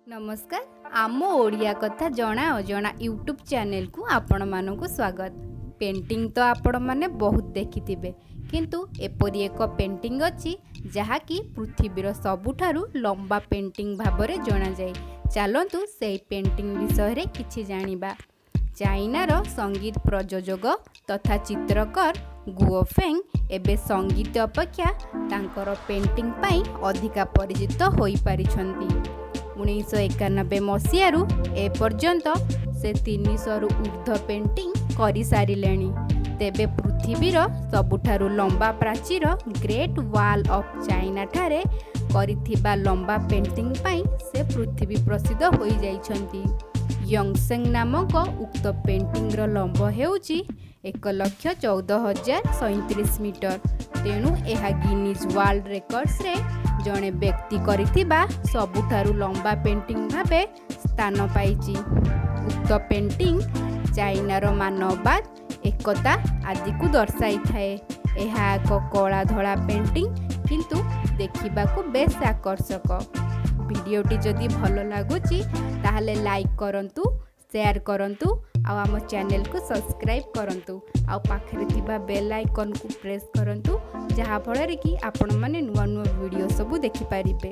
ନମସ୍କାର, ଆମ ଓଡ଼ିଆ କଥା ଜଣା ଅଜଣା ୟୁଟ୍ୟୁବ୍ ଚ୍ୟାନେଲକୁ ଆପଣମାନଙ୍କୁ ସ୍ୱାଗତ। ପେଣ୍ଟିଂ ତ ଆପଣମାନେ ବହୁତ ଦେଖିଥିବେ, କିନ୍ତୁ ଏପରି ଏକ ପେଣ୍ଟିଂ ଅଛି ଯାହାକି ପୃଥିବୀର ସବୁଠାରୁ ଲମ୍ବା ପେଣ୍ଟିଂ ଭାବରେ ଜଣାଯାଏ। ଚାଲନ୍ତୁ, ସେହି ପେଣ୍ଟିଂ ବିଷୟରେ କିଛି ଜାଣିବା। ଚାଇନାର ସଙ୍ଗୀତ ପ୍ରଯୋଜକ ତଥା ଚିତ୍ରକର ଗୁଓ ଫେଙ୍ଗ ଏବେ ସଙ୍ଗୀତ ଅପେକ୍ଷା ତାଙ୍କର ପେଣ୍ଟିଂ ପାଇଁ ଅଧିକା ପରିଚିତ ହୋଇପାରିଛନ୍ତି। 1991 ମସିହାରୁ ଏପର୍ଯ୍ୟନ୍ତ ସେ 300ରୁ ଉର୍ଦ୍ଧ୍ୱ ପେଣ୍ଟିଂ କରିସାରିଲେଣି। ତେବେ ପୃଥିବୀର ସବୁଠାରୁ ଲମ୍ବା ପ୍ରାଚୀର ଗ୍ରେଟ୍ ୱାଲ୍ ଅଫ୍ ଚାଇନାଠାରେ କରିଥିବା ଲମ୍ବା ପେଣ୍ଟିଂ ପାଇଁ ସେ ପୃଥିବୀ ପ୍ରସିଦ୍ଧ ହୋଇଯାଇଛନ୍ତି। ୟଙ୍ଗସେଙ୍ଗ ନାମକ ଉକ୍ତ ପେଣ୍ଟିଂର ଲମ୍ବ ହେଉଛି 1,14,037 ମିଟର। ତେଣୁ ଏହା ଗିନିଜ୍ ୱାର୍ଲଡ ରେକର୍ଡସରେ ଜଣେ ବ୍ୟକ୍ତି କରିଥିବା ସବୁଠାରୁ ଲମ୍ବା ପେଣ୍ଟିଂ ଭାବେ ସ୍ଥାନ ପାଇଛି। ଉକ୍ତ ପେଣ୍ଟିଂ ଚାଇନାର ମାନବବାଦ, ଏକତା ଆଦିକୁ ଦର୍ଶାଇଥାଏ। ଏହା ଏକ କଳା ଧଳା ପେଣ୍ଟିଂ, କିନ୍ତୁ ଦେଖିବାକୁ ବେଶ ଆକର୍ଷକ। ଭିଡ଼ିଓଟି ଯଦି ଭଲ ଲାଗୁଛି, ତାହେଲେ ଲାଇକ୍ କରନ୍ତୁ, ସେୟାର କରନ୍ତୁ ଆଉ ଆମ ଚ୍ୟାନେଲକୁ ସବସ୍କ୍ରାଇବ୍ କରନ୍ତୁ ଆଉ ପାଖରେ ଥିବା ବେଲ୍ ଆଇକନ୍କୁ ପ୍ରେସ୍ କରନ୍ତୁ, ଯାହାଫଳରେ କି ଆପଣମାନେ ନୂଆ ନୂଆ ଭିଡ଼ିଓ ସବୁ ଦେଖିପାରିବେ।